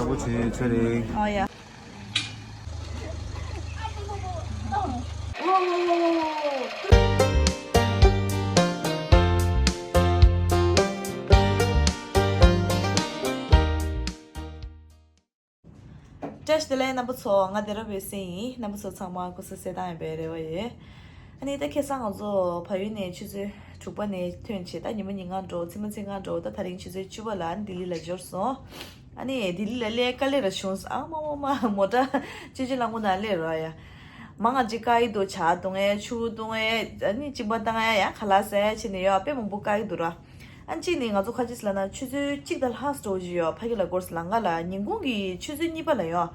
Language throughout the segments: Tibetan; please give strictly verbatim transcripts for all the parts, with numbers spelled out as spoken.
བུ་ཆེ་ཆེ་རེད། ཨ་ཡ། བཀྲ་ཤིས་བདེ་ལེགས་རྣམ་པ་ཚོ། ང་བདེ་རབ་འོད་ཟེར་ཡིན། རྣམ་པ་ཚོ་ཚང་མ་སྐུ་གཟུགས་གསལ་ཐང་ཡིན་པའི་རེ་བ་ཡོད། ཨ་ནི་ད་ཁ་སང་ང་ཚོ་བལ་ཡུལ་ནས་ཆུ་ཚོད་དྲུག་པ་ནས་ཐོན་བྱས། ད་ཉི་མ་ཉིན་གང་འགྲོ། ཚེས་མ་ཚེས་གང་འགྲོ། ད་དེ་རིང་ཆུ་ཚོད་བཅུ་པ་ལ་ལྡི་ལི་ལ་འབྱོར་སོང་། ཨ་ནི་ལྡི་ལི་ལ་སླེབས་དཀའ་ལས་ར་བྱུང་སོང་། ཨ་མ་མ་མ། མོ་ཊ་སྤྱོད་ཆས་རླངས་འཁོར་ནང་སླེབས་ར་ཡ། མང་ང་ཅིག་བཀག་གི་འདུག་ཇ་བཏུང་ཡས། ཆུ་བཏུང་ཡས། ཨ་ནི་གཅིན་པ་བཏང་ཡས། ཡ་ཁ་ལག་ཟ་ཡས་བྱས་ནས་ཡ་དཔེ་མང་པོ་བཀག་གི་འདུག་ར། ཨ་ནི་གཅིག་ནི་ང་ཚོ་ཁ་ཅིག་ལ་ན་ཆུ་ཚོད་གཅིག་དང་ལྷག་འགྲོ་བཞིན་ཡོད། ཕ་གི་ལ་སྐོར་ལམ་ཁ་ལ། ཉིན་གུང་གི་ཆུ་ཚོད་གཉིས་པ་ལ་ཡོད།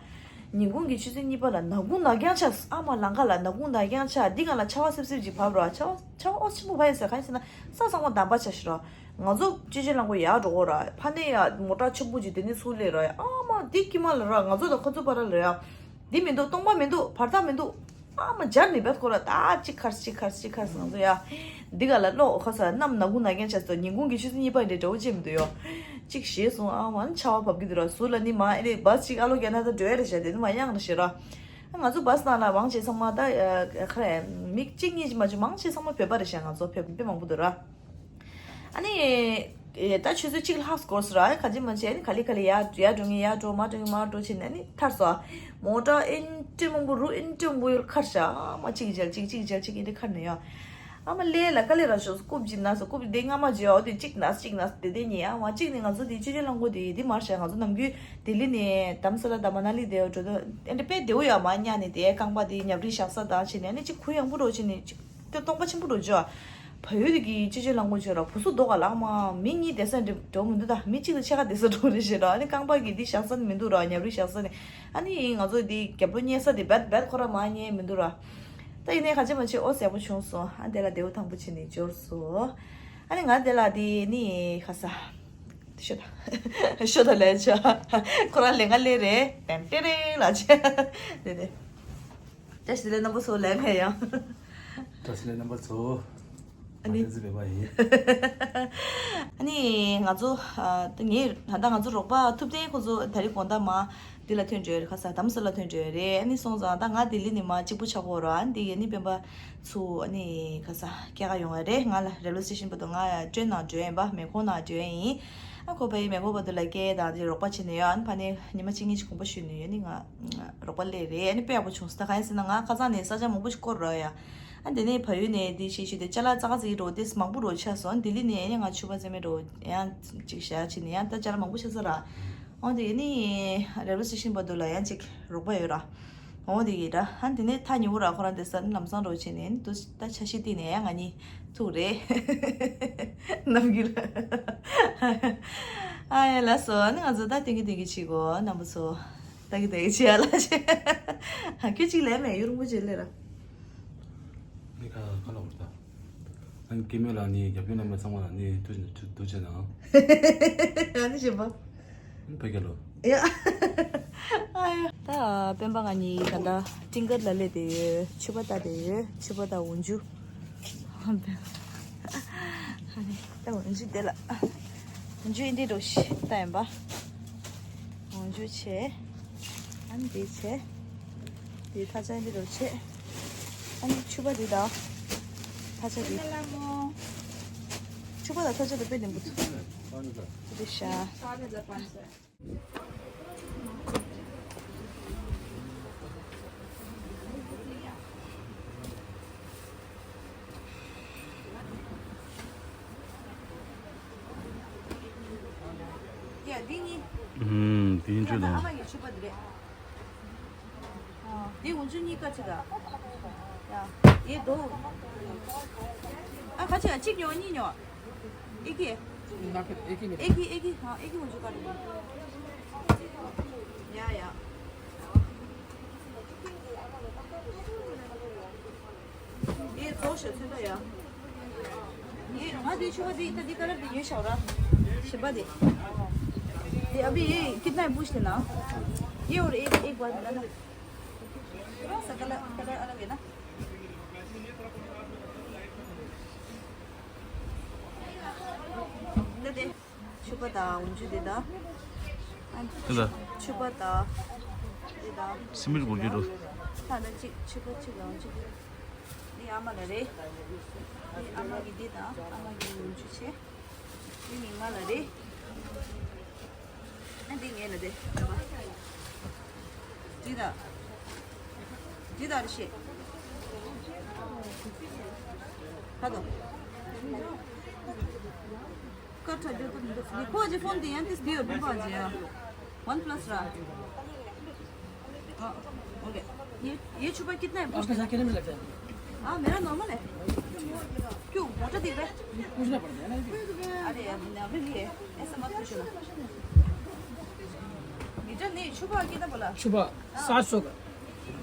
ཉིན་གུང་གི་ཆུ་ཚོད་གཉིས་པ་ལ་ནག་ཁུང་ནག་རྐྱང་ཆགས། ཨ་མ་ལམ་ཁ་ལ་ནག་ཁུང་ནག་རྐྱང་ཆགས། འདི་སྒང་ལ་ཆར་པ་སིབ་སིབ་ཅིག་བབས་ར། ཆར་པ་ཆར་པ་ཨོ་ཆེན་པོ་བབས་ཡོད་ས། གང་ཡིན་ཟེར་ན་ས་ཚང་མ་འདམ་པ་ཆགས་ཤག་ར། ང་ཚོ་སྤྱོད་ཆས་རླངས་འཁོར་ཡར་འགྲོ་གོ་ར། ཕ་ནས་ཡ་མོ་ཊ་ཆེན་པོ་ཅིག་དེ་ནས་ཚུར་སླེབས་ར་ཡ། ཨ་མ་འདི་དཀྱིལ་མ་ལ་ར། ང་ཚོ་དང་ཁོ་ཚོ་བར་ལ་ར་ཡ། འདི་མི་འདུག་སྟོང་པ་མི་འདུག་བར་ཐག་མི་འདུག་ཨ་མ་འབྱར་ནས་བེད་ཁོ་ར། ད་གཅིག་ཁར་གཅིག་ཁར་གཅིག་ཁར་ང་ཚོ་ཡ། འདི་ག་ལ་ལོག་ཁ་ས་གནམ་ནག་ཁུང་ནག་རྐྱང་ཆགས་སོང་། ཉིན་གུང་གི་ཆུ་ཚོད་གཉིས་པ་འདྲ་འདྲ་བོ་ཅིག་མི་འདུག་ཡོ། གཅིག་ཞེད་སོང་། ཨ་མ་ཆར་པ་བབས་ཀྱི་འདུག་ར། ཟུར་ལ་ནི་མ་ཨེ་རེད། བཱས་གཅིག་ཨ་ལོ་རྒྱ་ན་ད་འགྲོ་ཡ་རེད་ཤག་དེ་ནི་མ་གཡང་རེད་ཤག་ར། ང་ཚོ་བཱས་ནང་ལ་མང་ཆེ་ཚང་མ་ད་ཁ་རེ་མི་གཅིག་གཉིས་ཅིག་མ་བྱུང་། མང་ཆེ་ཚང་མ་བོད་པ་རེད་ཤག་ང་ཚོ་བོད་པ་དཔེ་མང་པོ་འདུག་ར། ཨ་ནི། ཨེ། ད་ཆུ་ཚོད་གཅིག་ལྷག་འགོར་སོང་ར། ག་ཅི་མ་བྱས། ཨ་ནི་ག་ལེ་ག་ལེ་ཡར་ཡར་འགྲོ་མཁན་ཡར་འགྲོ། མར་འགྲོ་མཁན་མར་འགྲོ་བྱས་ནས་ཨ་ནི་ཐར་སོང་། མོ་ཊ་ཨེ་འདྲ་མང་པོ་རུ་ཨེ་འདྲ་མང་པོ་ཡོད་ཁར་ཤག་ཨ་མ་གཅིག་མཇལ་གཅིག་གཅིག་མཇལ་གཅིག་ཨེ་འདྲ་ཁར་ནས་ཡོ། ཨ་མ་ལས་ལ་དཀའ་ལས་ར་བྱུང་སོང་། རྐུབ་ཅིག་ན་སོང་། རྐུབ་དེ་རྔ་མ་བརྗེ་ཡོ། དེ་གཅིག་ན་སོང་གཅིག་ན་སོང་། དེ་དེ་ཉིན་ཨ་མ་གཅིག་ནས་ང་ཚོ་དེ་སྤྱོད་ཆས་རླངས་འཁོར་དེ་དེ་མར་ཤག་ང་ཚོ་ནམ་རྒྱུན་ལྡི་ལི་ནས་དྷ་རམ་ས་ལ་དང་མ་ན་ལི་དེ་འགྲོ་དུས་ཨེ་འདྲ་དཔེ་བདེ་བོ་ཡོད་མ། གཉའ་ནས་དེ་རྐང་པ་དེ་ཉབ་རིས་བཞག་ས་དང་བྱས་ནས་ཨ་ནི་གཅིག་གུ་ཡངས་པོ་འདྲ་བོ་བྱས་ནས་གཅིག་དེ་སྟོང་པ་ཆེན་པོ་འགྲོ་ཆོག་བལ་ཡུལ་གྱི་སྤྱི་སྤྱོད་རླངས་འཁོར་ཆོག་ར། བུ་སུ་རྡོ་ག་ལག་མ་མི་གཉིས་བསྡད་ས་འགྲོ་མི་འདུག་ད་མི་གཅིག་དང་ཕྱེད་ཀ་བསྡད་ས་འགྲོ་རེད་ཤག་ར། ཨ་ནི་རྐང་པ་གི་འདི་བཞག་ས་ནི་མི་འདུག་ར། ཉབ་རིས་བཞག་ས་ནི། ཨ་ནི་ང་ཚོ་འདི་རྒྱབ་ལོགས་བསྙལ་ས་དེ་རྦད་རྦད་ཁོ་ར་མ་བསྙལ་མི་འདུག་ར། ད་ཡིན་ནའི་ག་ཅི་མ་བྱེད། ཨོ་ཟས་པོ་བྱུང་སོང་། ཨ་དེ་ལ་བདེ་པོ་ཐང་པོ་བྱས་ནས་འབྱོར་སོང་། ཨ་ནི་ང་དེ་ལ་དེ་ནི་ག་ས་ཤོ་ད་ཤོ་ད་ལས་ཆ་ཁོ་ར་ལས་ང་ལས་རེད། ཏན་ཏན་རེད་ལ་ཆ་དེ་དེ། བཀྲ་ཤིས་བདེ་ལེགས་རྣམ་པ་ཚོ་ལས་མེད་ཡང་། བཀྲ་ཤིས་བདེ་ལེགས་རྣམ་པ་ཚོ། ཨ་ནི། ང་བསྟན་འཛིན་སྦས་པ་ཡིན། ཨ་ནི་ང་ཚོ་ཨ་ད་ངས་ད་ལྟ་ང་ཚོ་རོགས་པ་ཐུབ་བསྟན་ཁོ་ཚོ་ད་རེས་དགོང་དག་མ་འདི་ལ་ཐོན་འགྲོ་ཡ་རེད། ཁ་ས་དྷ་རམ་ས་ལ་ཐོན་འགྲོ་ཡ་རེད། ཨ་ནི་སོང་ཙང་ད་ང་ལྡི་ལི་ནས་མ་གཅིག་པུ་ཆགས་ཀྱི་ཡོད་ར། ཨ་ནི་འདི་ཡ་ནི་སྤེན་པ་ཚོ་ཨ་ནི་ཁ་ས་སྐྱེལ་ག་ཡོང་ཡ་རེད། ང་ལ་རེལ་ཝེ་སི་ཊེ་ཤན་བར་དུ་ང་ཡ་ཊེན་ནང་འགྲོ་ཡ་ཡིན་པ། མེ་ཁོང་ནང་འགྲོ་ཡ་ཡིན། ཨ་ཁོ་ཕ་ཡི་མེ་ཁོ་བར་དུ་ལ་སྐྱེལ་དང་དེ་རོགས་པ་བྱེད་ནས་ཡོད། ཨ་ནི་ཕ་ནས་ཉི་མ་གཅིག་གཉིས་ཀྱི་གོམ་པ་ཞུས་ནས་ཡོད་ནི་ང་རོགས་པ་སླེབས་རེད། ཨ་ནི་དཔེ་ཡག་པོ་བྱུང་སོང་། ད་གང་ཡིན་ཟེར་ན་ང་ཁ་སང་ནས་ས་ཆ་མང་པོ་ཞིག་སྐོར་ར་ཡ། ཨ་དེ་ནས་བལ་ཡུལ་ནས་དེ་ཞིག་ཞིག་དེ་ཅ་ལག་ཙག་ཙིག་རོ་དེ་མང་པོ་རོ་ཆགས་སོང་། ལྡི་ལི་ནས་ཡང་ང་ཕྱུ་པ་རྩེ་མོའི་རོ་ཡང་ཅིག་བཞག་བྱས་ནས་ཡང་ད་ཅ་ལག་མང་པོ་ཆགས་ས་ར། འོ་དེ་ནི་རེལ་ཝེ་སི་ཊེ་ཤན་བར་དུ་ལ་ཡང་ཅིག་རོགས་པ་ཡོད་ར། འོ་དེ་ཡིན་ར། ཨ་དེ་ནས་ཐག་ཉེ་བོ་ར་ཁོ་རང་དེ་ས་ནི་ལམ་སང་རོ་བྱས་ནས་ནི་དུ་ད་ཆ་ཤས་བལྟས་ནས་ཡང་ང་གཉིས་ཐུག་རེད། ནམ་རྒྱུན་ལ། ཨ་ཡ་ལགས་སོ། ཨ་ནི་ང་ཚོ་ད་ཐེངས་གི་ཐེངས་གི་བྱེད་གོ་རྣམ་པ་ཚོ། ད་གི་ད་གི་བྱེད་ཡ་ལ་བྱེད། ཁྱོད་གཅིག་ལས་མེད་ཡུ་རུ་མོ་བྱེད་ལས་ར། ནི་ཁ་ཁ་ལོ་བར་ད། ཨ་ནི་སྐྱེ་དམན་ལ་ནི་རྒྱབ་སྐྱོར་གནང་མཁན་ཚང་མ་ལ་ནི་ཐུགས་རྗེ་ཆེ་གནང་། ཨ་ནི་བྱེད་པ། ཨ་ནི་ཕ་གི་ལོ། ཡ། ཨ་ཡ། ད་སྤེན་པ་ང་གཉིས་ད་ལྟ་ཀྲིང་ཀར་ལ་སླེབས་བསྡད་ཡོད། ཕྱུ་པ་ལྟ་བསྡད་ཡོད། ཕྱུ་པ་དང་འོག་འཇུ། ཨ་ནི་ད་འོག་འཇུ་དེ་ལ། འོག་འཇུ་ཨིན་དེ་འགྲོ་ཤི་ད་ཡིན་པ། འོག་འཇུ་བྱས། ཨ་ནི་དེ་བྱས། དེ་ཐ་ཆ་ཨིན་དེ་འགྲོ་བྱས། ཨ་ནི་ཕྱུ་པ་དེ་དང་། ཐ་ཆ་དེ། ཕྱུ་པ་དང་ཐ་ཆ་དེ་དཔེ་ལྡན་པོ་འདུག་དེ་ཤ། ཡ། འདི་གཉིས། ཨུམ། འདི་གཉིས་བཅུ་དང་། ཨ་མ་གི་ཕྱུ་པ་འདི་རེད། ཨ། འདི་འོག་འཇུ་གཉིས་ཀ་གཅིག་ག་ཡ། ཡེ་དོ། ཨ་ཁ་ཅིག་ག་གཅིག་ཉོ་གཉིས་ཉོ། ཨེ་ཀི། ཨེ་ཀི་ཨེ་ཀི། ཨ་ཨེ་ཀི་འོག་འཇུ་ཀ་རེད། ཡ་ཡ། ཡེ་རྫོགས་ཤག་ཚོད་ལྟ་ཡ། ཡེ་ང་དེ་ཕྱུ་པ་དེ་ད་དེ་ཀ་ལར་དེ་ཉོས་ཤག་ར། ཞིམ་པ་དེ། ये अभी ये कितना है पूछ लेना। ये और एक एक बार मिला ना। थोड़ा सा कलर कलर अलग है ना। दे दे। ཕྱུ་པ་དང་འོག་འཇུ་དེ་དང་། ཨ། དེ་ལ། ཕྱུ་པ་དང་། འདི་དང་། སི་མིར་གོང་ཆེ་འགྲོ། ད་ལྟ་གཅིག་ཕྱུ་པ་གཅིག་དང་གཅིག་འདི་ཨ་མ་ལ་རེད། འདི་ཨ་མ་གི་འདི་དང་ཨ་མ་གི་ཡུམ་ཆུ་ཆེ། འདི་མིག་མ་ལ་རེད། ཨ་འདི་ངེད་ལ་རེད། འདི་དང་། འདི་དང་རེད་ཤེས། ཁ་དོ། ཀར་ཁྲ་རྒྱུ་ཏུ་མི་འདུག་ཁོ་ཅི་ཕོན་དེ་ཡང་དེ་སྡེ་ཡོད་པིན་པ་ཅི་ཡ། वन प्लस रहा। हाँ, ओके। ये, ये छुपा कितना है? उसके साथ कितने में लगता है? हाँ, मेरा नॉर्मल है। क्यों? मोटा दिख रहा है? पूछना पड़ता है ना। अरे, अभी, अभी नहीं है। ऐसा मत पूछो ना। मीटर नहीं, छुपा कितना बोला? छुपा सात सौ का।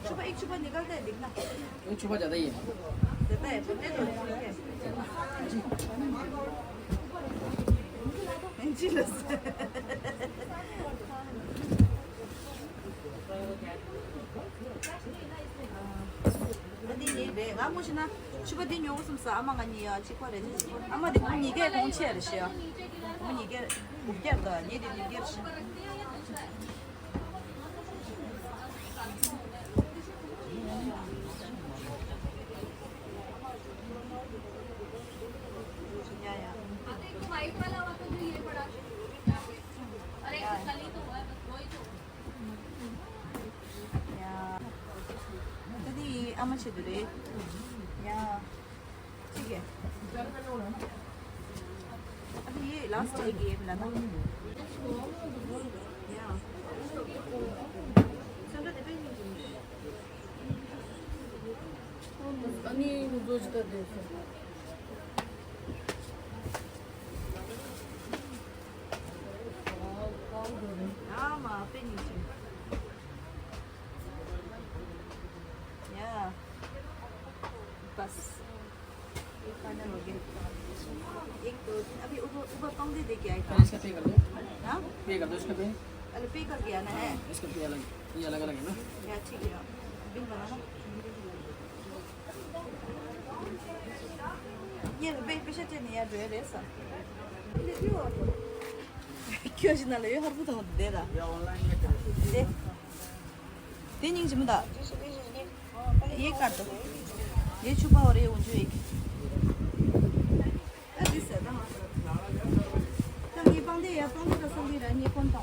छुपा, एक छुपा निकलता है, देखना। एक छुपा ज़्यादा ही है। ज़्यादा है, पतले तो है। जी, बस। ཨ་འདི་ནི་རེད། ང་མོ་ཤི་ན་ཕྱུ་པ་འདི་ཉོ་གི་སོང་ས། ཨ་མ་ང་གཉིས་ཡ་གཅིག་པ་རེད། ཨ་མ་འདི་ཁོང་གཉིས་ཀའི་གོང་ཆེ་རེད་ཤི་ཡ། ཁོང་གཉིས་ཀའི་དགུ་བརྒྱ་དང་ངེད་འདི་དགུ་བརྒྱ་ཤི། ཡ་ཡ། ཡ། ད་འདི་ཨ་མ་ཆེད་དུ་རེད། ཡ། ठीक है। अभी ये लास्ट है, ये मिला था। या। अनि रोज त देख्छ। आमा, पेनी छ। या। बस। एक final हो गया। एक, दो, तीन। अभी ऊपर, ऊपर पंख दे दे क्या एक? अरे, इसका पे कर दो। हाँ? पे कर दो, इसका पे। अरे, पे करके आना है। हाँ, इसका पे अलग, ये अलग अलग है ना? या, ठीक है। बिल बनाना। ये पे, पैसा चाहिए यार, जो है रे सब। क्यों जितना ले, हर बुता होता दे रहा। दे। དེ་སྙིང་རྗེ་མོ་ད། ये काट दो। ये छुपा और ये ऊंजू एक। ये पंख दे, ये पंख का संग भी रहा, ये कौन था?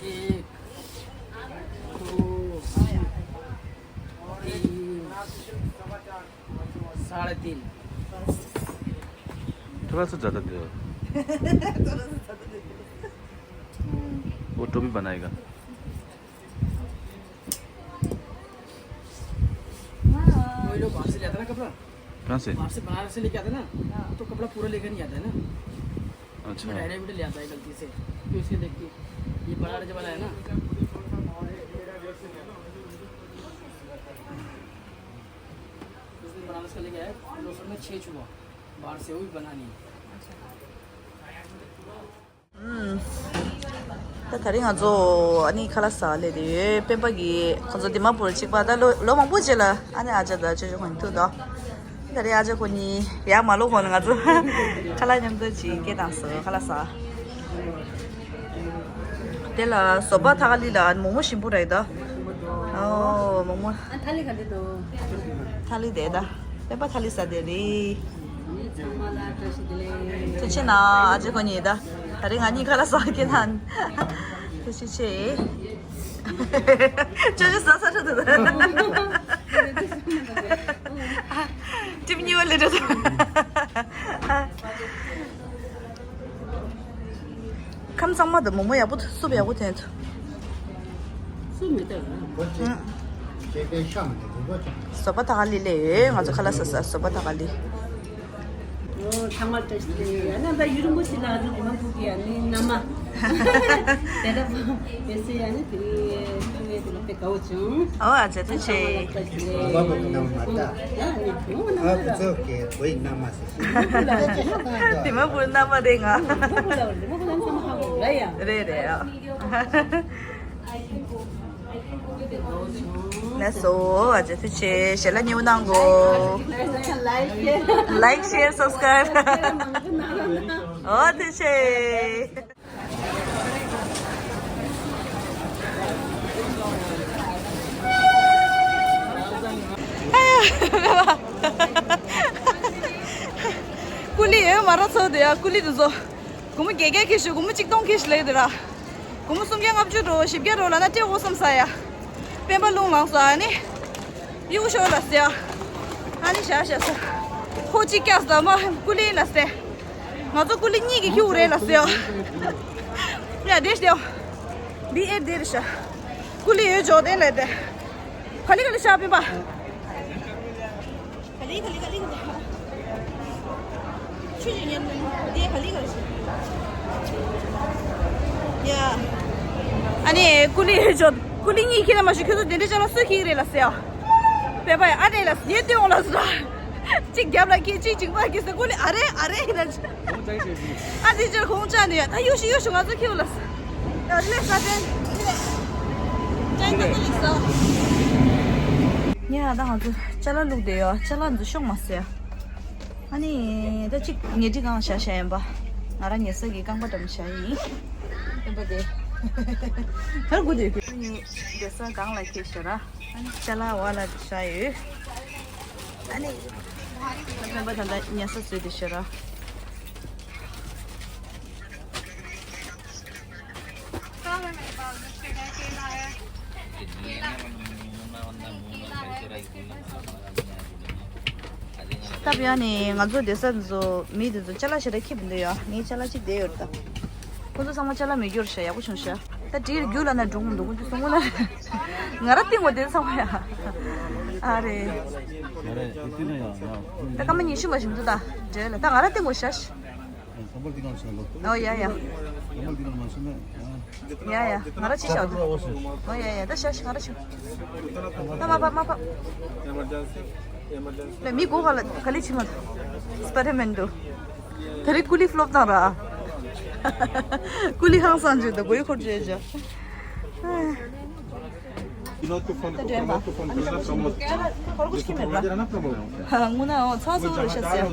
एक, दो, तीन, साढ़े तीन। थोड़ा सा ज़्यादा दे दो। थोड़ा सा ज़्यादा दे दो। वो टोपी बनाएगा। हाँ। वही लोग बाहर से ले आता ना कपड़ा। कहाँ से? बाहर से, बनारस से लेके आता ना, हाँ। तो कपड़ा पूरा लेकर नहीं आता है ना। अच्छा। मैं डायरेक्ट ले आता है गलती से। तो इसके देख के, ये बड़ा जो वाला है ना, उसने बनारस का लेके आया, दो सौ में छः छुआ, बाहर से वो भी बना नहीं। ད་དེ་རིང་ང་ཚོ་ཨ་ནི་ཁ་ལག་ཟ་སླེབས་དེ་ཡོད། སྤེན་པ་གིས་ཁོ་ཚོ་དི་མ་པུར་གཅིག་པ། ད་ལོ་ལོ་མང་པོ་རྗེས་ལ་ཨ་ནི་ཨ་ཅག་དང་ཅོ་ཅོ་ཁོ་གཉིས་ཐུག་དོ། ད་རེས་ཨ་ཅག་ཁོ་གཉིས་ཡར་མ་ལོག་གོང་ནས་ང་ཚོ་ཁ་ལག་མཉམ་དུ་ཅིག་སྐྱེལ་བཏང་སོང་། ཁ་ལག་ཟ། དེ་ལ་བཟོ་པ་ཐག་ལི་ལ་མོག་མོག་ཞིམ་པོ་རེད་དོ། ཨོ་མོག་མོག་ཨ་ཐ་ལི་ག་འདི་འདུག་ཐ་ལི་དེ་ད། སྤེན་པ་ཐ་ལི་ཟ་དེ་རེད། ཚང་མ་ལ་བཀྲ་ཤིས་བདེ་ལེགས། ཐུགས་རྗེ་ཆེ་གནང་། ཨ་ཅེ་ཁོ་གཉིས་ད། ད་རེས་ང་གཉིས་ཁ་ལག་ཟ་གི་ན། ཐུགས་རྗེ་ཆེ། ཅོ་ཅོ་ཟ་ས་ཁྲོད་དུ། ཊིབ་གཉིས་པ་ལས་འགྲོ་ད། ཁམས་གཙང་མ་དང་མོག་མོག་ཡག་པོ་འདུག་སུབ་ཡག་པོ་འཐེན་འདུག་སུབ་མི་འདུག་བཟོ་པ་ཐག་ལི་ལས་ཡོད། ང་ཚོ་ཁ་ལག་ཟ་ས་བཟོ་པ་ཐག་ལི། ཨོ་ཚང་མ་བཀྲ་ཤིས་བདེ་ལེགས། ཡང་ན་ད་ཡུན་རིང་པོ་ཞིག་ལ་ང་ཚོ་དི་མ་པུར་གྱི་ཨ་ནི་མནའ་མ་དེ་ད་བེ་སི་ཨ་ནི་དེ་ཐུག་ཡས་དེ་ལ་དཔེ་དགའ་བོ་བྱུང་། ཨོ་ཨ་ཅེ་ཐུགས་རྗེ་ཆེ། ཚང་མ་ལ་བཀྲ་ཤིས་བདེ་ལེགས། ཨ་ནི་དེ་མོ་མནའ་མ་ར། ཨ་ཁོ་ཚོ་གི་བོད་ཡིག་མནའ་མ་ཟེར་ཞིག་དི་མ་པུར་མནའ་མ་རེད་ང་། དི་མ་པུར་ལ་བར་དི་མ་པུར་ལ་ཚང་མ་ཧ་གོ་ར་ཡ། རེད་རེད་ཨ། ལགས་སོ། ཨ་ཅེ་ཐུགས་རྗེ་ཆེ། ཞལ་ལག་མཉེས་པོ་གནང་གོ། Like, share, subscribe. ཨོ་ཐུགས་རྗེ་ཆེ། པ་ར་ཚོ་དེ་ཡ་ཀུ་ལི་དེ་ཚོ། སྒོར་མོ་བརྒྱད་བརྒྱ་ཁེ་ཤི། སྒོར་མོ་གཅིག་སྟོང་ཁེ་ཤི་ལེགས་དེ་ར། སྒོར་མོ་སུམ་བརྒྱ་ལྔ་བཅུ་འགྲོ་བཞི་བརྒྱ་འགྲོ་ལ་ན་སྤྲད་འོ་བསམ་ས་ཡ། སྤེན་པ་རླུང་ལངས་སོ་ཨ་ནི། གཡུག་ཤོག་ལ་ཟེར་ཡ། ཨ་ནི་བཞག་བཞག་ས། ཁོ་གཅིག་སྐྱག་ཟ་མ་ཀུ་ལི་ལ་ཟེར། ང་ཚོ་ཀུ་ལི་གཉིས་ཀྱི་ཁྱུག་རེད་ལ་ཟེར་ཡ། ཡ་དེ་ཤི་དེ། འདི་ཨེ་དེ་རེད་ཤག་ཀུ་ལི་ཡོད་འཇོག་དེ་ལས་དེ། ག་ལི་ག་ལི་ཤག་སྤེན་པ། ག་ལི་ག་ལི་ག་ལི་ག་ལི། ཆུ་ཆུ་ཉན་དེ་ག་ལི་ག་ལི་ཤག་ཡ། ཨ་ནི་ཀུ་ལི་ཡོད་འཇོག་ཀུ་ལི་གཉིས་ཁྱེར་ན་མ་ཤི་ཁྱོད་ཚོ་དེ་འདྲའི་ཅ་ལག་སུས་ཁྱེར་གི་རེད་ལ་ཟེར་ཡ། སྤེན་པ་ཡ་ཨ་དེ་ལ་ཡེ་སྟོན་འོང་ལ་ཟེར། གཅིག་རྒྱབ་ལ་ཁྱེར་གཅིག་མཇིང་པ་ཁྱེར་ཟེར་ཀུ་ལི་ཨ་རེ་ཨ་རེ་ཡིན་ན། ཨ་དེ་ཅར་ཁོང་ཅག་ནས་ད་གཡུག་ཤི་གཡུག་ཤི་ང་ཚོ་ཁྱེར་ལ། ཡ་ལེ་ས་ཏན། ཅན་ད་ཀུ་ལི་ས། ཉེ་ཡ་ད་ང་ཚོ་ཅ་ལག་བླུགས་བསྡད་ཡོད། ཅ་ལག་འདི་ཤོག་མ་ཟེར། ཨ་ནི་ད་ཅིག་ཉལ་ཁྲི་གང་བཞག་བཞག་ཡིན་པ། ང་རང་ཉལ་ས་གི་རྐང་པ་འགྲམ་བཞག་ཡིན། ཡིན་པ་དེ། ཧར་དགོས་དེ། ཨ་ནི་བསྡད་ས་སྒང་ལ་ཁྱེར་ཤག་ར། ཨ་ནི་ཅ་ལག་བ་ལ་བཞག་ཡོད། ཨ་ནི། ད་སྤེན་པ་ད་ལྟ་ཉལ་ས་བཟོས་བསྡད་ཤག་ར། ད་བྱས་ནས་ང་ཚོ་བསྡད་ས་འདི་ཚོ་མི་འདི་ཚོ་ཅ་ལག་ཞེ་དྲག་འཁྱེར་མི་འདུག་ཡ། ངའི་ཅ་ལག་ཅིག་བསྡད་ཡོད་རེད་ད། ཁོ་ཚོ་ཚང་མ་ཅ་ལག་མེད་རྒྱུ་རེད་ཤག་ཡག་པོ་བྱུང་ཤག་ད་དེ་རྒྱུགས་ལ་ན་འགྲོ་གི་མི་འདུག་ཁོ་ཚོ་སོང་ངོ་ན། ང་རང་སྟེང་ངོ་དེ་ཚང་མ་ཡ། ཨ་རེ། ང་རེ་ཨེ་ཏི་ན་ཡ་ཡ། ད་སྐར་མ་ཉི་ཤུ་མ་ཞིག་འདུག་ད་འབྲེལ་ལ་ད་ང་རང་སྟེང་ངོ་ཤག་ཨོ་ཡ་ཡ། ཡ་ཡ། ང་ར་ཅི་ཤོག་ཨོ་ཡ་ཡ། ད་ཤ་ཤ་ང་ར་ཤོག་ད་མ་ཕབ་མ་ཕབ། ལ་མི་གོ་ག་ལ་ག་ལེ་ཕྱི་མ། སྤར་མེན་འགྲོ། ད་རེས་ཀུ་ལི་ཕློབ་བཏང་ར། ཀུ་ལི་ཧང་སང་བྱོས་ད་བོའི་འཁོར་བྱོས་བྱ། You know, to fun, to fun, to fun, to fun, དངོས་གནས་འོ་ཚ་ཚ་རུ་ཤ་ཟེར།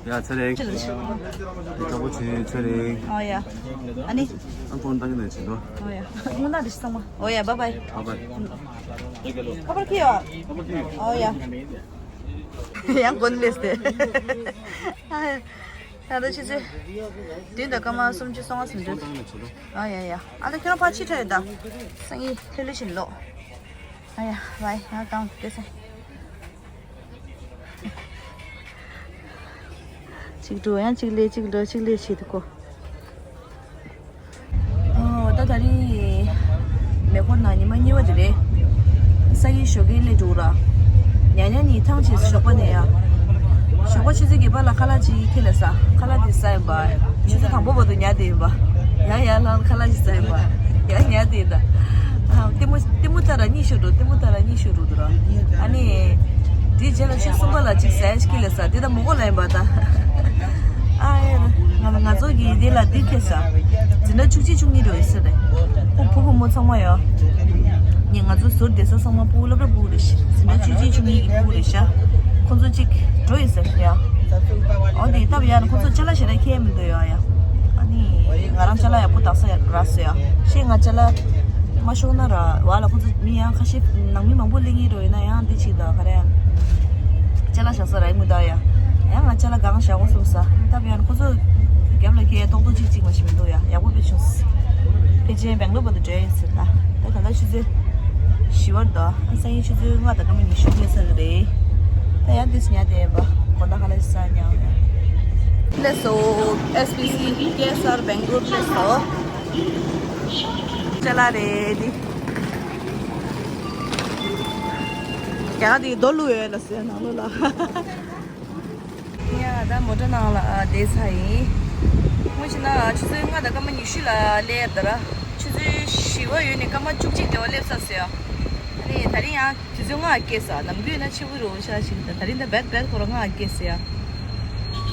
ཡ་ཚེ་རིང་། ཡ་ཚེ་རིང་། ཡ་ཚེ་རིང་། ཨོ་ཡ། ཨ་ནི། ཨ་ཕོན་བཏང་གི་ནས་བྱེད་དོ། ཨོ་ཡ། དངོས་གནས་རེ་ཞིག་ཚང་མ། ཨོ་ཡ། བཱའི་བཱའི། བཱའི་བཱའི། ཁ་པར་ཁྱེར་ཡོད། ཨོ་ཡ། ཡང་གོན་ལེས་ཏེ། ཨ་ཡ། ད་ལྟ་ཆུ་ཚོད་བདུན་དང་སྐར་མ་སུམ་ཅུ་སོ་ལྔ་ཟིན་འགྲོ། ཨ་ཡ་ཡ། ཨ་ད་ཁྱོད་རང་ཕར་ཕྱི་ཁྲ་ཡོད་ད། སང་ཉིན་ལྷོད་ལྷོད་བཞིན་ལོག་ཨ་ཡ་བའི་ང་གང་དེ་སོང་། གཅིག་འགྲོ་ཡང་གཅིག་ལས་གཅིག་འགྲོ་གཅིག་ལས་བྱེད་དུ་གོ། ཨོ་ད་ད་རིང་མེ་འཁོར་ནང་ཉི་མ་གཉིས་པ་དེ་རེད། ས་ཡི་ཞོགས་ཀས་སླེབས་འགྲོ་ར། ཉ་ཉ་ནི་ཐང་ཆད་ཞོགས་པ་ནས་ཡ། ཞོགས་པ་ཆུ་ཚོད་བརྒྱད་པ་ལ་ཁ་ལག་ཅིག་ཁྱེར་ལ་ཟ། ཁ་ལག་དེ་ཟ་ཡིན་པ། ཆུ་ཚོད་དང་པོ་བར་དུ་ཉལ་བསྡད་ཡིན་པ། ཡ་ཡ་ལང་ཁ་ལག་ཅིག་ཟ་ཡིན་པ། ཡ་ཉལ་བསྡད་ཡིན་ད། ལྟད་མོ་ལྟད་མོ་ལྟ་ར་གཉིད་ཤོར་འགྲོ། ལྟད་མོ་ལྟ་ར་གཉིད་ཤོར་འགྲོ་འདུག་ར། ཨ་ནི། དེའི་རྗེས་ལ་ཆུ་གསུམ་པ་ལ་ཅིག་ཟ་ཡ་ཞིག་ཁྱེར་ལ་ཟ། དེ་ད་མོ་གོ་ལ་ཡིན་པ་ད། ཨ་ཡ། ང་ང་ཚོ་གི་དེ་ལ་དེ་ཁེ་ས། འཛིན་གྲྭ་བཅུ་གཅིག་བཅུ་གཉིས་འགྲོ་ཡི་ཟེར་རེད། ཕུ་བུ་ཕུ་མོ་ཚང་མ་ཡོད། ནི་ང་ཚོ་ཟུར་བསྡད་ས་ཚང་མ་ཕུ་བོ་སློབ་གྲྭ་ཕུ་བོ་རེད་ཤག་འཛིན་གྲྭ་བཅུ་གཅིག་བཅུ་གཉིས་ཀྱི་ཕུ་བོ་རེད་ཤག་ཁོང་ཚོ་གཅིག་འགྲོ་ཡི་ཟེར་ཡ། འོ་དེ་སྟབས་ཡག་ན་ཁོང་ཚོ་ཅ་ལག་ཞེ་དྲག་ཁྱེར་མི་འདུག་ཡ་ཡ། ཨ་ནི་ང་རང་ཅ་ལག་ཡག་པོ་དག་ས་ཡག་རག་སོང་ཡ། ཤེས་ང་ཅ་ལག་མ་ཤོར་ན་ར་བ་ལ་ཁོང་ཚོ་མི་ཡང་ཁ་ཤས་ནང་མི་མང་པོ་སླེབས་ཀྱི་རོ། ཡིན་ན་ཡང་འདི་ཅིག་དང་ག་རེ་ཡང་ཅ་ལག་བཞག་ས་རག་མི་འདུག་ཡ། ཡང་ང་ཅ་ལག་གང་བཞག་གོ་སོང་ས། སྟབས་ཡག་ན་ཁོང་ཚོ་རྒྱབ་ལ་ཁྱེར་ཏོག་ཏོག་ཅིག་ཅིག་མ་ཞིག་མི་འདུག་ཡ། ཡག་པོ་དཔེ་བྱུང་། ཕལ་ཆེར་སྦེང་ལོར་བར་དུ་འགྲོ་ཡིན་ཟེར་ད། ད་ད་ལྟ་ཆུ་ཚོད་བཞི་པར་འདུག་ཨ་སང་ཉིན་ཆུ་ཚོད་ལྔ་དང་སྐར་མ་ཉི་ཤུ་སླེབས་ཚར་གི་རེད། ད་ཡང་འདི་སུ་ཉལ་བསྡད་ཡིན་པ། དགོང་དག་ཁ་ལག་ཟ་ཉལ་ཡོང་ཡ། སླེབས་སོང་། ཨེས་བི་སི་ཀེ་ཨེས་ཨར་སྦེང་ལོར་སླེབས་སོང་། ཅ་ལག་རེད་འདི། རྒྱ་གར་འདི་རྡོ་བླུགས་ཡོད་ལ་ཟེར་ནང་ལོགས་ལ། ཡ་ད་མོ་ཊ་ནང་ལ་བསྡད་ཚར་ཡིན། སྔོན་ཆད་ན་ཆུ་ཚོད་ལྔ་དང་སྐར་མ་ཉི་ཤུ་ལ་སླེབས་ད་ར། ཆུ་ཚོད་བཞི་པ་ཡོལ་ནས་སྐར་མ་བཅུ་གཅིག་དེ་བ་སླེབས་ཚར་སོང་ཡ། ཨ་ནི་ད་རིང་ཡང་དུས་ཚོད་ལྔ་བརྒལ་ས། ནམ་རྒྱུན་ན་ཕྱི་པོ་རུ་ཤ་ཞིག་ད་ད་རིང་ད་བད་བད་ཁོ་ར་ལྔ་བརྒལ་ས་ཡ།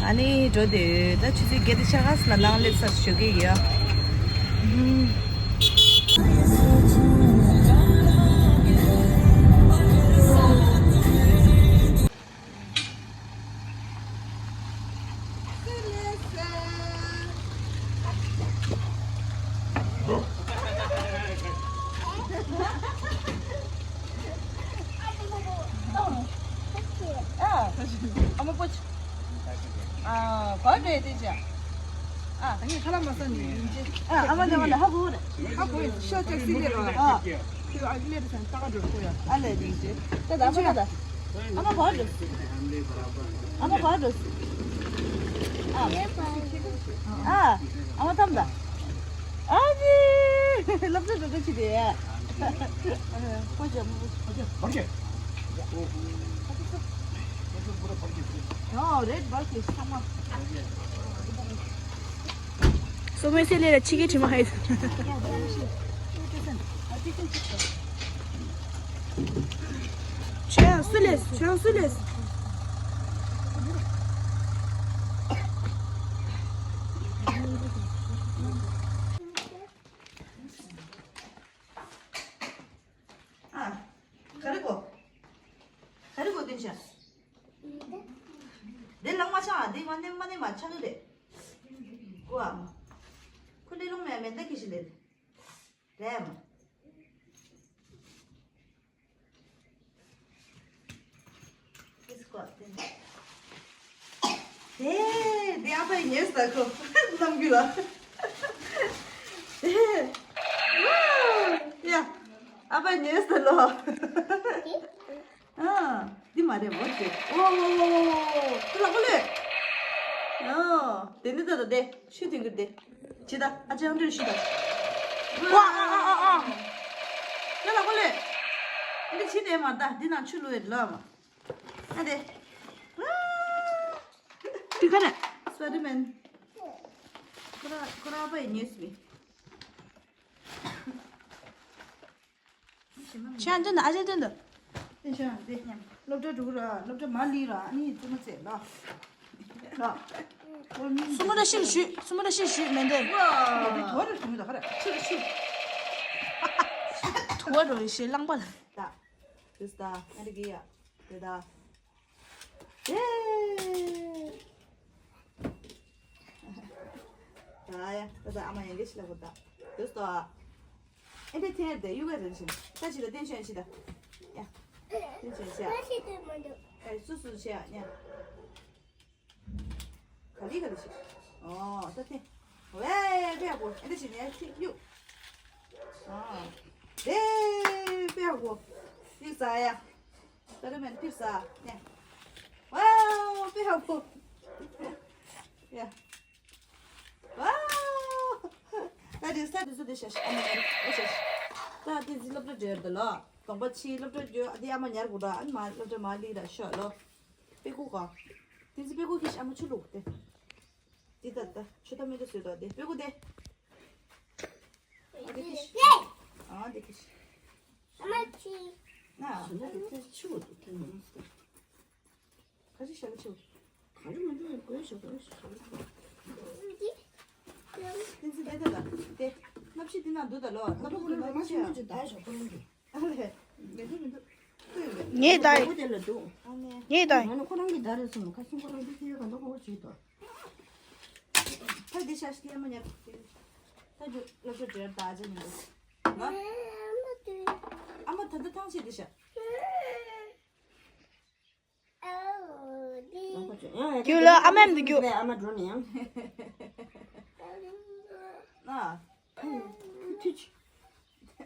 ཨ་ནི་འགྲོ་དེ་ཡོད། ད་ཆུ་ཚོད་བརྒྱད་དང་ཕྱེད་ཀ་ཙམ་ལ་ནང་སླེབས་ཚར་ཞུ་གི་ཡོད། ཨ་རེད་དེ་ཅག་ཨ། ད་ངས་ཁ་ལག་མ་ཟ་ནས་ཡིན་ཅེ། ཨ་ཨ་མ་ལ་མ་ལ་ཧ་གོ་རེད། ཧ་གོ་ཡིན་ཤ་ཅག་སི་ལེ་རོ། ཨ་ཁྱོད་ཨ་ལེ་རེ་སན་ཏག་འགྲོ་གོ་ཡ། ཨ་ལེ་དེ་ཅེ། ད་ད་ཨ་མ་ད་ད། ཨ་མ་བར་འགྲོ། ཨ་མ་བར་འགྲོ། ཨ་ཨ་མ་ཐམ་ད། ཨ་ནི། སློབ་གྲྭ་འགྲོ་འགྲོ་ཅི་རེད། ཨོ་རེད་བར་གྱི་ས་མ། སོ་མའི་སེ་ལེ་ལ་ཆི་གེ་དྲི་མ་ཧེ། ཆོས་སུ་ལེས་ཆོས་སུ་ལེས། ཨ། ག་རེ་གོ་ག་རེ་གོ་དེ་ཤ། དེ་ལང་མ་ཆང་ཨ་དེ་མ་ནེམ་མ་ནེམ་མ་ཆག་གི་རེད། གོ་ཨ་མ། ཁོ་ལེ་ལོང་མེ་མེ་ད་གི་ཤི་ལེ། རེད་མ། དེ་དེ་ཨ་ཕའི་ཉེས་ད་ཁོ་རྣམ་རྒྱུ་ལ། དེ་ཡ་ཨ་ཕའི་ཉེས་ད་ལོ། ཨ་འདི་མ་རེད་མོ་ཅེ། ཨོ་ཨོ་ཨོ་ཨོ་ཨོ་ཁོ་ལ་ཁོ་ལེ། ཨོ་དེ་འདི་ད་ད་དེ་ཤི་དེ་གི་དེ། ཇི་ལྟ་ཨ་ཅང་འདྲ་ཞིག་དང་། ཝ་ཨ་ཨ་ཨ་ཨ། ཡ་ལ་ཀོ་ལེ། འདི་ཕྱི་དེ་མ་ལྟ་འདི་ནང་ཆུ་ལུ་ཡོད་ལ་མ། ཨ་དེ། ཏི་ཁ་རེ། སོ་རི་མན། ཁོ་ར་ཁོ་ར་པ་ཡི་ཉེས་སུ་མི། ཤང་ཅན་དང་ཨ་ཅག་ཅན་དང་། ཨེ་ཤང་དེ་སློབ་གྲྭ་འགྲོ་གི་ར་སློབ་གྲྭ་མ་ལི་ར་ཨ་ནི་བཙུན་མ་ཚེ་ལ། ལ། སུ་མོ་ར་ཤིར་ཞུས་སུ་མོ་ར་ཤིར་ཞུས་མེན་དེ། དེ་དོ་ར་ཞུ་མི་ད་ཁ་ར་ཤིར་ཤིར། དུ་བ་རོ་ཡི་ཤེ་ལང་པ་ལ། ད། དུས་ད་ཨ་རི་གི་ཡ། དེ་ད། དེ། ད་ཡ་ད་ད་ཨ་མ་ཡང་གི་ཤི་ལ་གོ་ད། དུས་ད། ཨེ་འདྲ་ཐེར་དེ་ཡུ་ག་རེ་བཞིན་ད་ཅི་ད་བསྟན་ཤན་ཤི་ད། ཡ། བསྟན་ཤན་ཤི་ཡ། ཨེ་སུ་སུ་ཤི་ཡ་ཡ། ག་ལི་ག་ལི་ཤི། ཨོ་ད་ཐེ། ཝེ་པེ་གོ་ཨེ་འདྲ་ཤི་ནས་ཐེ་ཡུ། ཨོ། དེ་པེ་གོ་ཡུ་ས་ཡ། ད་རེ་མེན་ཕིར་ས་ཡ། ཝའོ་པེ་གོ་ཡ། ཝའོ། ད་དེ་ས་དེ་ཚོ་དེ་ཤ་ཤ་ཨ་མ་ཉར་ཨེ་ཤ་ཤ། ད་དེ་ཚི་སློབ་གྲྭ་འབྲེལ་དུ་ལོ། གདོང་པ་ཕྱི་སློབ་གྲྭ་འགྱོ་ཨ་དེ་ཨ་མ་ཉར་གོ་ད་ཨ་མ་སློབ་གྲྭ་མ་ལི་ད་ཤོ་ལོ། པེ་ཀུ་ག་དེ་ཚི་པེ་ཀུ་ཁི་ཤ་ཨ་མ་ཆུ་ལུག་དེ། དེ་ད་ད་ཆུ་ད་མེ་ད་སུ་ད་དེ་པེ་ཀུ་དེ། ཨ་དེ་ཁི་ཤ། ཨ་དེ་ཁི་ཤ། ཨ་མ་ཆི། ན། ད་དེ་ཆུ་དེ་ད་ནི། ག་ཅི་ཤ་ལ་ཆུ། ག་རེ་མི་འདུག་གོས་ཤོག་གོས་ཤོག་ཏིན་ཙི་དེ་དེ་ལ་དེ། སྣབས་ཕྱི་འདི་ན་འདུག་ད་ལོ། སྣབས་ཕྱི་འདི་ན་འདུག་ཤ། ཨ་ལེ། མི་འདུག་མི་འདུག་ལྟོས་ཡོད་པས། ངས་ད། ཁོ་དེ་ལ་འདུག་ངས་ད། ང་ནི་ཁོ་རང་གི་ད་རེད་སོང་ཁ་སང་ཁོ་རང་གི་ཁྱེད་ཡོད་ག་འདུག་ཁོ་བྱེད་དོ། ཕ་འདི་ཤ་ཤི་ལེ་མ་ཉར། ད་འཇུ་ལ་འཇུ་འདྲེར་ད་ཅི་མི་འདུག་ང་། ཨ་མ་ད་ད་ཐང་ཆད་འདི་ཤ། རྒྱུགས་ལ་ཨ་མ་མི་རྒྱུགས། ཨ་མ་འགྲོ་ནས་ཡང་། ཨ། ཐུ་ཆུ།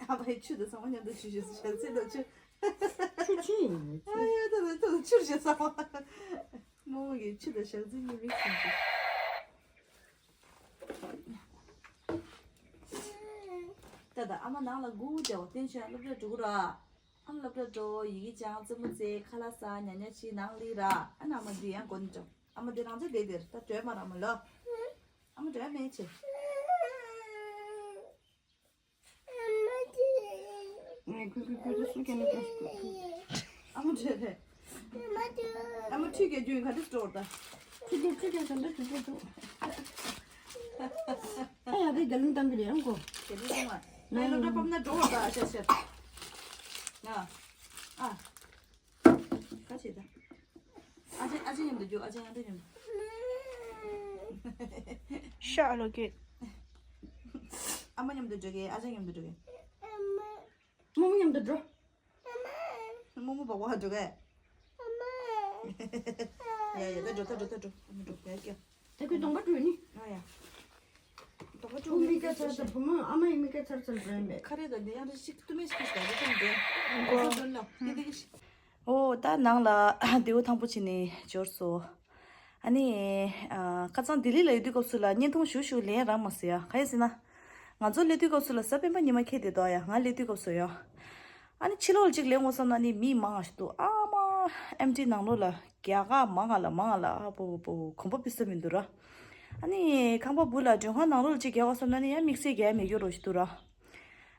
ཨ་མ་ཡི་ཆུ་དང་ཚང་མ་མཉམ་དུ་ཆུ་ཞེས་སུ་ཞག་ཚི་དང་ཆུ། ཆུ་ཆུ་ཡིན། ཨ་ཡ་ད་ད་ད་ད་ཆུར་ཞེས་ཚང་མ། རྨོ་མོ་གི་ཆུ་དང་ཞག་ཚི་གཉིས་མིག་སུ་ཆུ། ད་ད་ཨ་མ་ནང་ལ་སྒུག་བྱ་བ་བསྟན་ཤོག་སློབ་གྲྭ་འགྲོ་གི་ར། ཨ་མ་སློབ་གྲྭ་འགྲོ་ཡི་གེ་སྦྱང་རྩེད་མོ་རྩེ་ཁ་ལག་ཟ་ཉ་ཉ་ཆི་ནང་ལི་ར། ཨ་ན་ཨ་མ་འདི་ཡང་གོ་ནི་ཅོ། ཨ་མ་འདི་རང་ཚོ་བསྡད་དེར་ད་གྲོས་མ་ར་མ་ལོ། ཨ་མ་གྲོས་མེད་ཆེ། ཨ་མ་གྲོས་རེད། ཨ་མ་ཁྲུས་རྒྱག་རྒྱུ་ཡིན་ག་འདྲ་སྤྲོ་བར་ད། ཁྲུས་རྒྱག་ཁྲུས་རྒྱག་ག་འདྲ་སྤྲོ་བར་འདུག་ཨ་ཡ་གི་རྒྱ་ལུང་བཏང་གི་རེད་ཨང་གོ། རྒྱ་ལུང་བཏང་བ། ངའི་སློབ་གྲྭ་ཕབ་ན་འགྲོ་བ་ད་ཤ་ཤ། ང་། ཨ། ཁ་ཆེ་ད། ཨ་ཅེ་ཨ་ཅེ་མཉམ་དུ་རྒྱུགས། ཨ་ཅེ་ཨ་ཅེ་མཉམ་དུ། ཤ་ལོ་གེ། ཨ་མ་མཉམ་དུ་འགྲོ་གི། ཨ་ཅེ་མཉམ་དུ་འགྲོ་གི། རྨོ་མོ་མཉམ་དུ་འགྲོ། རྨོ་མོ་བ་བ་འགྲོ་གི། ཡ་ཡ་ད་འགྲོ་ད་འགྲོ་ད་འགྲོ། ཨ་མ་འགྲོ་ཡ་ཀྱ། ད་ཁོས་གདོང་པ་བཀྲུས་ནི། ཨ་ཡ། གདོང་པ་བཀྲུས། བུ་མི་སྐད་ཚར་ཚར། བུ་མོ་ཨ་མ་ཡི་མི་སྐད་ཚར་ཚར་བྲན་པས། ཁ་རེ་ད་འདི་ཡང་རེ་ཞིག་ཏུ་མེ་ཞིག་ཞིག་ད་རེ་ཏུ་འདི་གོ་ས་འདོན་ལ་དེ་དེ་གི་ཞིག་ཨོ་ད་ནང་ལ་རྡེའུ་ཐང་པོ་ཕྱིན་ནས་འབྱོར་སོ། ཨ་ནི། ཨ། ཁ་སང་ལྡི་ལི་ལ་ཡོད་དུས་སྐབས་སུ་ལ་བརྙན་ཐུང་ཞུ་ཞུ་ལན་རག་མ་སོང་ཡ། ག་ཡིན་ཟེར་ན། ང་ཚོ་སླེབས་དུས་སྐབས་སུ་ལ་གཟའ་སྤེན་པ་ཉི་མ་འཁེལ་བསྡད་འདུག་ཡ། ང་སླེབས་དུས་སྐབས་སུ་ཡ། ཨ་ནི་ཕྱི་ལོགས་ལ་ཅིག་ལེན་དགོས་བསམ་ན་ནི་མི་མང་ང་ཞིག་འདུག་ཨ་མ། ཨེམ་ཊི་ནང་ལོགས་ལ་རྒྱ་གར་མང་ང་ལ་མང་ང་ལ་ཨ་པོ་པོ་པོ་གོམ་པ་སྤོས་ས་མི་འདུག་ར། ཨ་ནི་ཁང་པ་སྦུག་ལ་མགྲོན་ཁང་ནང་ལོགས་ལ་ཅིག་རྒྱག་དགོས་བསམ་ན་ནི་ཡ་དམིགས་བསལ་རྒྱག་མེད་རྒྱུ་རོ་ཞིག་འདུག་ར།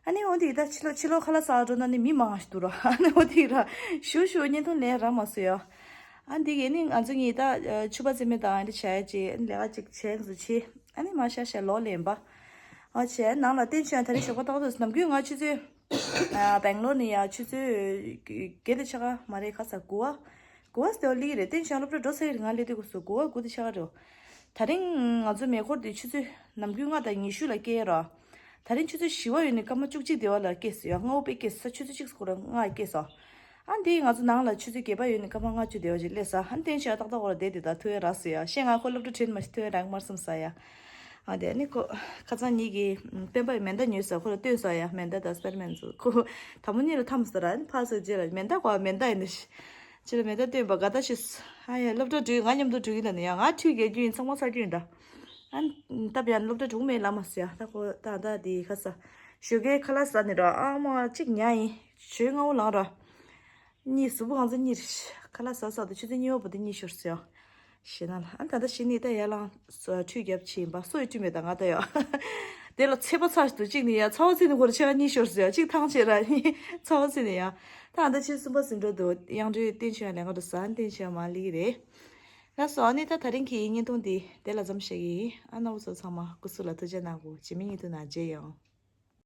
ཨ་ནི་འོ་དེ་ད་ཕྱི་ལོགས་ཕྱི་ལོགས་ཁ་ལག་ཟ་འགྲོ་ན་ནི་མི་མང་ང་ཞིག་འདུག་ར། ཨ་ནི་འོ་དེ་ར་ཞུ་ཞུ་བརྙན་ཐུང་ལེན་རག་མ་སོང་ཡ། ཨ་འདི་གི་ནི་ང་ཚོ་གཉིས་ད་ཕྱུ་པ་རྩེ་མོ་དང་ཨ་འདི་བྱས་རྗེས་ཨ་ནི་ལས་ཀ་ཅིག་བྱས་འཛུལ་ཆེ། ཨ་ནི་མ་ཤ་ཤ་ལོག་ལེན་པ། ཨ་བྱས་ནང་ལ་བསྟན་ཆོས་ད་རེས་ཞོགས་པ་ཏག་ཏག་ནམ་རྒྱུན་ང་ཆུ་ཚོད། ཨ་སྦེང་ལོར་ནས་ཡ་ཆུ་ཚོད་བརྒྱད་དང་ཕྱེད་ཀ་མ་རེད་ག་ས་དགུ་པ། དགུ་པ་སྟེ་བ་ལི་རེད། བསྟན་ཆོས་སློབ་གྲྭ་འགྲོ་ས་ཡི་རེད། ང་སླེབས་དུས་སྐབས་སུ་དགུ་པ་དགུ་དང་ཕྱེད་ཀ་རེད། ད་རིང་ང་ཚོ་མེ་འཁོར་དེ་ཆུ་ཚོད་ནམ་རྒྱུན་ལྔ་དང་ཉི་ཤུ་ལ་སྐྱེལ་ར། ད་རིང་ཆུ་ཚོད་བཞི་པ་ཡོལ་ནས་སྐར་མ་བཅུ་གཅིག་དེ་བ་ལ་སྐྱེལ་སོང་ཡ། ལྔ་པོ་དཔེ་སྐྱེལ་སོང་། ཆུ་ཚོད་གཅིག་སྐོར་ལྔ་སྐྱེལ་སོང་། ཨ་འདི་ང་ཚོ་ནང་ལ་ཆུ་ཚོད་བརྒྱད་པ་ཡོལ་ནས་སྐར་མ་ལྔ་བཅུ་དེ་བ་ཅིག་སླེབས་སོང་། ཨ་བསྟན་ཆོས་ཏག་ཏག་འོ་ར་བསྡད་དེ་ད་ཐུག་ཡ་རག་སོང་ཡ། ཤེས་ང་ཁོ་སློབ་གྲྭ་ཁྲིད་མ་ཤི་ཐུག་ཡ་རག་མར་སོང་ས་ཡ། ཨ་དེ་ནི་ཁོ་ཁ་སང་ཉིད་ཀྱི་སྤེན་པ་ཡི་མེ་མདའ་ཉོས་ས་ཁོ་ལ་སྟོན་ས་ཡ། མེ་མདའ་དང་སྤེར་མེན་ཚོ་ཁོ་དང་པོ་ཉིད་ལ་འཐམ་ས་ར། ཨ་ནི་ཕར་ཚུར་རྗེས་ལ་མེ་མདའ་གོ་མེ་མདའ་ཡིན་ནི་ཅི་ལ་མེ་མདའ་སྟོན་པ་དགའ་ད་ཤི་ས། ཨ་ཡ་སློབ་གྲྭ་འགྲོ་ཡི་ང་མཉམ་དུ་འགྲོ་གི་ལ་ནི་ཡ། ང་ཁྲུས་རྒྱག་རྒྱུ་ཡིན། ཚང་མ་ཚར་རྒྱུ་ཡིན་ད། ཨ་ནི་སྟབས་ཡག་སློབ་གྲྭ་འགྲོ་མེད་ལ་མ་ཟེར་ཡ། ད་ཁོ་ད་ད་དེ་ཁ་ས་ཞོགས་ཀའི་ཁ་ལག་ཟ་ནི་ར། ཨ་མ་གཅིག་ཉལ་ཡིན། ཞོགས་སྔ་པོ་ལངས་ར། གཉིད་གཟུགས་པོ་གང་ཚ་གཉིད། ཁ་ལག་ཟ་ཟ་དུ་ཆུ་ཚོད་གཉིས་པ་བར་དུ་གཉིད་ཤོར་སོང་ཡ། ཞེ་ན་ལ་ཨ་ད་ལྟ་ཞིག་ནི་ད་ཡར་ལངས་སོ་ཁྲུས་རྒྱབ་ཕྱིན་པ་སོ་ཡི་ཁྲུས་མེད་ད་ང་ད་ཡ། དེ་ལ་ཚད་པ་ཚ་ཞིག་ཏུ་གཅིག་ནི་ཡ་ཚ་བ་ཚིག་ནི་འགོར་ཆེ་ག་གཉིད་ཤོར་སོང་ཡ། གཅིག་ཐང་ཆད་ར་གཉིད་ཚ་བ་ཚིག་ནི་ཡ། ད་ཨ་ད་ཆུ་གསུམ་པ་ཟིན་འགྲོ་འདུག་དབྱངས་སྒྲོན་བསྟན་ཆོས་ཡང་ལས་ཀ་འགྲོ་ས་བསྟན་ཆོས་ཡང་མ་ལི་རེད། ལགས་སོ་ཨ་ནི་ད་ད་རིང་གི་བརྙན་ཐུང་འདི་དེ་ལ་མཚམས་བཞག་གི་ཡིན། ཨ་ནོ་བོ་ཚོ་ཚང་མ་སྐུ་གཟུགས་ལ་ཐུགས་རྗེ་གནང་གོ། རྗེས་མའི་བརྙན་ཐུང་ནང་མཇལ་ཡོང་།